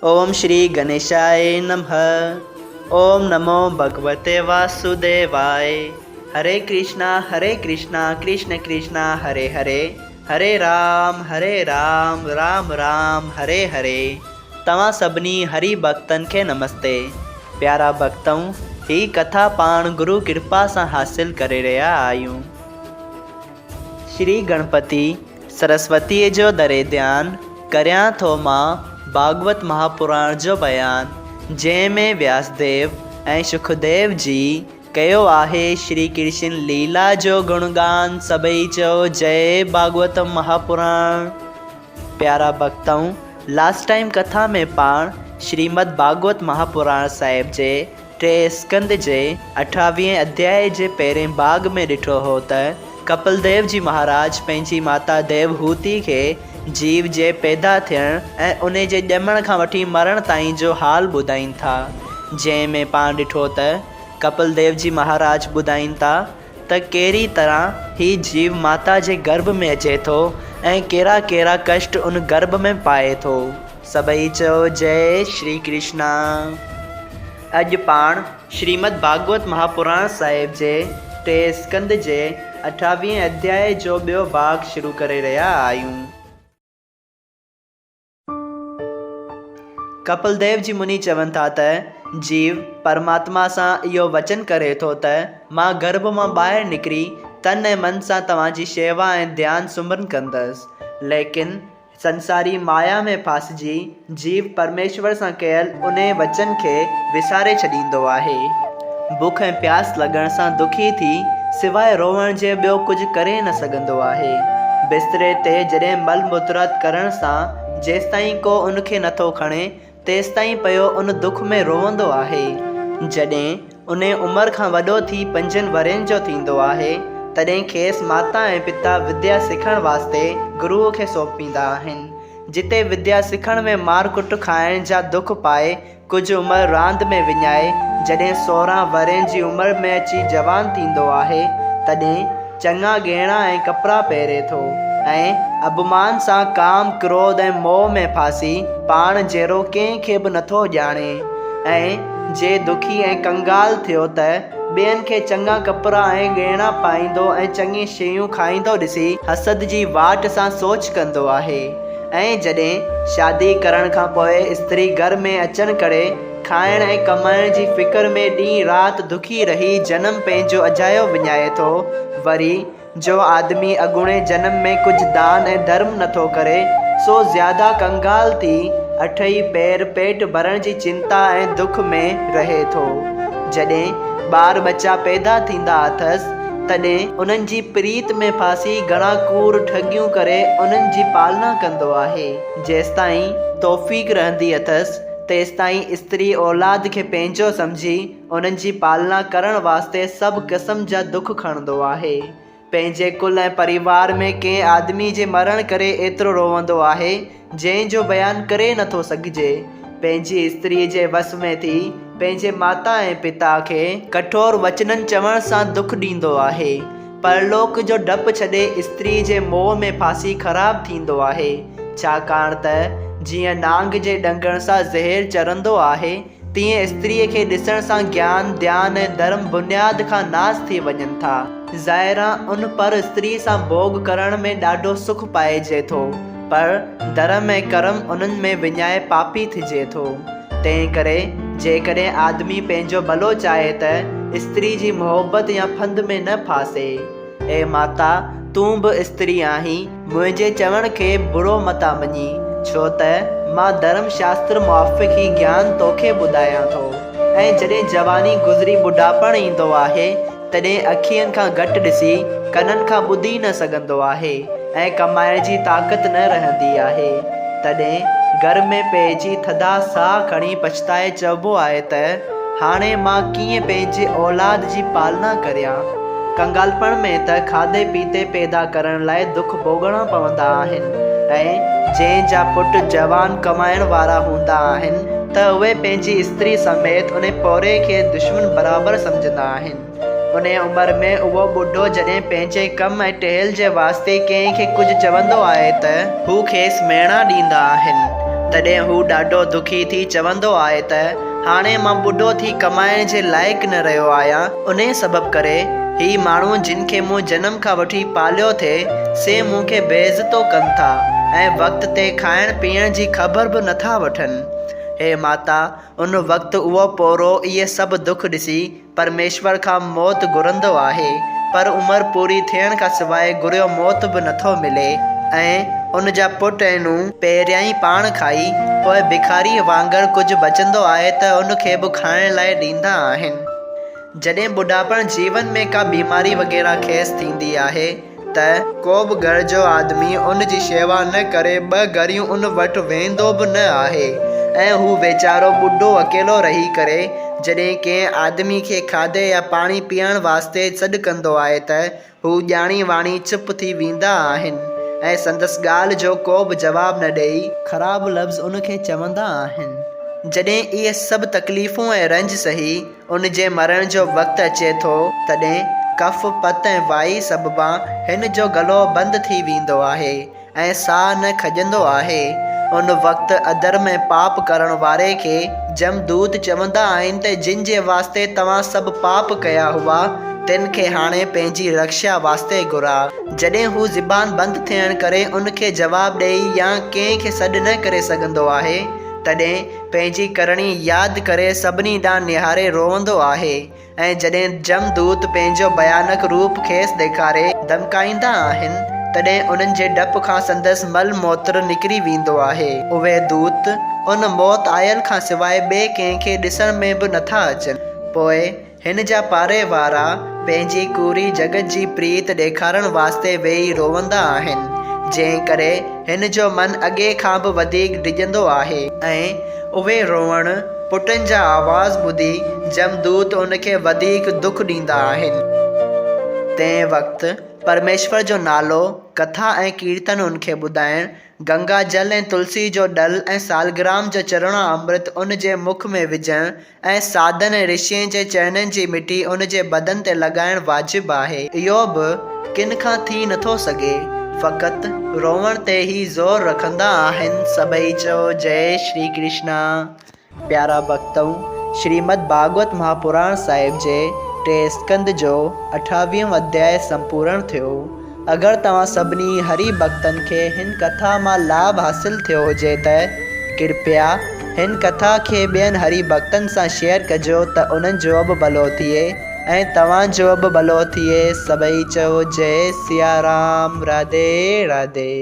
اوم شري گنيشاء نمه اوم نمو ڀڳوتي واسوديواء هري ڪرشنا هري ڪرشنا ڪرشن ڪرشنا هري هري هري رام هري رام رام رام هري هري توهان سڀني هري ڀڳتن کي نمستي پيارا ڀڳتؤ هي ڪٿا پاڻ گرو ڪرپا سان حاصل ڪري رهيا آهيون. شري گڻپتي سرسوتيء جو دري ڌيان، ڪريان ٿو مان ڀاڳوت مهاپراڻ جو بيان، جنهن ۾ وياسديو ۽ شڪديو جي ڪيو آهي شري ڪرشن ليلا جو گڻگان، سڀئي چئو جئي ڀاڳوت مهاپراڻ. پيارا ڀڳتؤ! لاسٽ ٽائيم ڪٿا ۾ پاڻ شريمد ڀاڳوت مهاپراڻ صاحب جي ٽئين اسڪنڌ جي اٺاويهين اڌيائي جي پهرين ڀاڳ ۾ ڏٺو هو ته ڪپل ديو جي مهاراج پنهنجي ماتا ديوهوتي کي جيو جي پيدا ٿيڻ ۽ انهي جي ڄمڻ کان وٺي مرڻ تائين جو حال ٻڌائين ٿا جنهن ۾ پاڻ ڏٺو ته ڪپل ديو جي مهاراج ٻڌائين ٿا ته ڪهڙي طرح هي جيو ماتا جي گرڀ ۾ اچي ٿو ۽ ڪهڙا ڪهڙا ڪشٽ ان گرڀ ۾ پائي ٿو. سڀئي چئو جئي شري ڪرشنا. اڄ پاڻ شريمد ڀاڳوت مهاپراڻ صاحب جي ٽئين اسڪنڌ جي اٺاويهين اڌيائي جو ٻيو ڀاڳ شروع ڪري رهيا آهيون. ڪپل ديو جي مني چون ٿا ته جيو پرماتما سان اهو وچن ڪري ٿو ته مان گرڀ مان ٻاهر نڪري تن ۽ من سان توهان جي شيوا ۽ ڌيان سمرن ڪندس ليڪن سنساري مايا ۾ ڦاسجي جيو پرميشور سان ڪيل انهي وچن کي وساري ڇڏيندو آهي. بک ۽ پياس لڳڻ سان دکي ٿي سواء روئڻ جي ٻيو ڪجهه ڪري نه سگهندو آهي. بستري تي جڏهن مل مترات ڪرڻ سان جيستائين ڪو ان کي نٿو کڻي تيستائين پيو ان دک ۾ روئندو آهي. جڏهن انهي عمر کان وڏو ٿي پنجن ورهين جو ٿيندو آهي، تڏهن کيس ماتا ۽ پتا وديا سکڻ واسطي گروء کي سونپيندا آهن. جتي وديا سکڻ ۾ مار ڪٽ کائڻ جا دک پائي ڪجهه عمر راند ۾ وڃائي جڏهن 16 ورهين جي عمر ۾ اچي جوان ٿيندو آهي، تڏهن چڱا ڳهڻا ۽ ڪپڙا پهري ٿو ۽ اڀمان سان ڪام، ڪروڌ ۽ موهه ۾ ڦاسي پاڻ جهڙو ڪنهن کي به نٿو ڄاڻي ۽ جي دکي ۽ ڪنگال ٿيو ته ٻين کي چڱا ڪپڙا ۽ ڳهڻا پائيندو ۽ چڱيون شيون کائيندو ڏسي حسد جي واٽ سان سوچ ڪندو آهي ۽ جڏهن شادي ڪرڻ کان پوء استري گهر ۾ اچڻ ڪري کائڻ ۽ ڪمائڻ جي فڪر ۾ ڏينهن رات دکي رهي جنم پنهنجو اجايو وڃائي ٿو. وري جو آدمي اڳوڻي جنم ۾ ڪجهه دان ۽ ڌرم نٿو ڪري، سو زياده ڪنگال ٿي اٺئي پهر پيٽ ڀرڻ جي چنتا ۽ دک ۾ رهي ٿو. جڏهن ٻار ٻچا پيدا ٿيندا اٿس، تڏهن انهن جي پريت ۾ ڦاسي گهڻا ڪوڙ ٺڳيون ڪري انهن جي پالنا ڪندو آهي. جيستائين توفيق رهندي اٿس، تيستائين استري اولاد کي پنهنجو سمجهي انهن جي پالنا ڪرڻ واسطي سڀ قسم جا دک کڻندو آهي. پنهنجي ڪل ۽ پريوار ۾ ڪنهن آدمي جي مرڻ ڪري ايترو روئندو آهي، جنهن جو بيان ڪري نه ٿو سگهجي. پنهنجي استري جي وس ۾ ٿي پنهنجي ماتا ۽ پتا کي ڪٺور وچنن چوڻ سان دک ڏيندو آهي. پرلوڪ جو ڊپ ڇڏي استري جي موهه ۾ ڦاسي خراب ٿيندو آهي، ڇاڪاڻ ته جيئن نانگ جي ڏنگڻ سان زهر چرندو آهي، تيئن استريء کي ڏسڻ سان گيان، ڌيان ۽ ڌرم بنياد کان ناس ٿي وڃن ٿا. ظاهرا ان پر استريء سان ڀوڳ ڪرڻ ۾ ڏاڍو سک پائجي ٿو، پر ڌرم ۽ ڪرم انهن ۾ وڃائي پاپي ٿجي ٿو. تنهن ڪري جيڪڏهن آدمي پنهنجو ڀلو چاهي ته استري جي محبت يا ڦند ۾ نه ڦاسي. اي ماتا! تون به استري آهين، منهنجي چوڻ کي برو متان مڃين، ڇو ته مان ڌرم شاستر موافق هي گيان توکي ٻڌايان ٿو. ۽ جڏهن جواني گذري ٻڍاپڻ ايندو آهي، تڏهن اکين کان گهٽ ڏسي، ڪنن کان ٻڌي نه سگهندو آهي ۽ ڪمائڻ جي طاقت نه رهندي آهي. تڏهن گهر ۾ پئجي ٿڌا ساهه کڻي پڇتائي چئبو آهي ته هاڻي مان ڪيئن پنهنجي اولاد جي پالنا ڪريان. ڪنگالپڻ ۾ ته کاڌي پيتي پيدا ڪرڻ لاء دک ڀوڳڻا پوندا آهن ۽ جنهن جا پٽ جوان ڪمائڻ وارا هوندا آهن ته اهي پنهنجي استري سميت انهي پورهئي کي دشمن برابر سمجهندا آهن. انهي عمر ۾ اهو ٻڍو جڏهن پنهنجي ڪم ۽ ٽهل جي واسطي ڪنهن کي ڪجهه چوندو آهي ته هو کيس ميڻا ڏيندا آهن. تڏهن هو ڏاڍو دکي ٿي چوندو آهي ته هاڻي مان ٻڍو ٿي ڪمائڻ جي لائق نه رهيو آهيان، انهيء سبب ڪري هي ماڻهو جن کي مون جنم کان وٺي پاليو ٿي، سي مون کي بيعزتو ڪن ٿا ۽ وقت تي کائڻ پيئڻ جي خبر به نٿا وٺن. هي ماتا! ان وقت اهو پوڙهو اهي سڀ دک ڏسي پرميشور کان موت گهرندو آهي، پر عمر پوري ٿيڻ کان سواء گهريو موت به نٿو ملي ۽ ان جا پٽ ۽ نونهن پهريائين پاڻ کائي، پوء بکاريء وانگر ڪجهه بچندو آهي ته ان کي به کائڻ لاء ڏيندا آهن. جڏهن ٻڍاپڻ جيون ۾ ڪا بيماري وغيره کيس ٿيندي آهي ته. ڪو به گهر جو آدمي ان جي شيوا نه ڪري ٻه گهڙيون ان وٽ ويهندو به نه آهي ۽ هو ويچارو ٻڍو اڪيلو رهي ڪري جڏهن ڪنهن آدمي کي کاڌي يا پاڻي پيئڻ واسطي سڏ ڪندو آهي ته هو ڄاڻي واڻي چپ ٿي ويندا آهن ۽ سندس ڳالهه جو ڪو به جواب نه ڏيئي خراب لفظ ان کي چوندا آهن. جڏهن اهي سڀ تڪليفون ۽ رنج سهي ان جي مرڻ جو وقت اچي ٿو، تڏهن ڪف، پت ۽ وائي سببان هن جو گلو بند ٿي ويندو آهي ۽ ساهه نه کڄندو آهي. ان وقت اڌرم ۽ پاپ ڪرڻ واري کي جم دوت چوندا آهن ته جن جي واسطي توهان سڀ پاپ ڪيا هئا، تن کي هاڻي پنهنجي رڪشا واسطي گهراء. جڏهن هو زبان بند ٿيڻ ڪري ان کي جواب ڏئي يا ڪنهن کي سڏ نه ڪري سگهندو آهي، تڏهن پنهنجي ڪرڻي ياد ڪري سڀني ڏانهن نهاري روئندو آهي ۽ جڏهن جم دوت پنهنجو ڀيانڪ روپ کيس ڏيکاري ڌمڪائيندا آهن، تڏهن انهن جي ڊپ کان سندس مل موتر نڪري ويندو آهي. اهي دوت ان موت آيل کان سواء ٻئي ڪنهن کي ڏسڻ ۾ به نٿا اچن. پوء هن جا پاري وارا پنهنجي ڪوڙي جڳت جي پريت ڏيکارڻ واسطي ويهي روئندا آهن، جنهن ڪري هن جو من اڳي کان به وڌيڪ ڊڄندو آهي. ۽ اهي روئڻ پٽن جا آواز ٻڌي جمدوت ان کي وڌيڪ دک ڏيندا آهن. تنهن وقت پرميشور جو نالو، ڪٿا ۽ ڪيرتن ان کي ٻڌائڻ، گنگا جل ۽ تلسي جو ڏل ۽ سالگرام جو چرڻا امرت ان جي مک ۾ وجهڻ ۽ ساڌن ۽ رشين جي چرڻن جي مٽي ان جي بدن تي لڳائڻ واجب آهي. اهو به ڪن کان ٿي نٿو سگهي. فقط روئڻ تي ئي زور رکندا آهن. سڀئي چئو جئي شري ڪرشنا. پيارا ڀڳتؤ! شريمد ڀاڳوت مهاپراڻ صاحب جي ٽئين اسڪنڌ جو اٺاويهون اڌياء سمپورڻ ٿيو. اگر توهان سڀني هري ڀڳتن کي هن ڪٿا مان لاڀ حاصل ٿيو هجي ته ڪرپيا هن ڪٿا کي ٻين هري ڀڳتن سان شيئر ڪجو ته انهن جو به ڀلو ٿئي ۽ توهان جو به ڀلو ٿئي. سڀئي چئو جئي سيارام راڌي راڌي.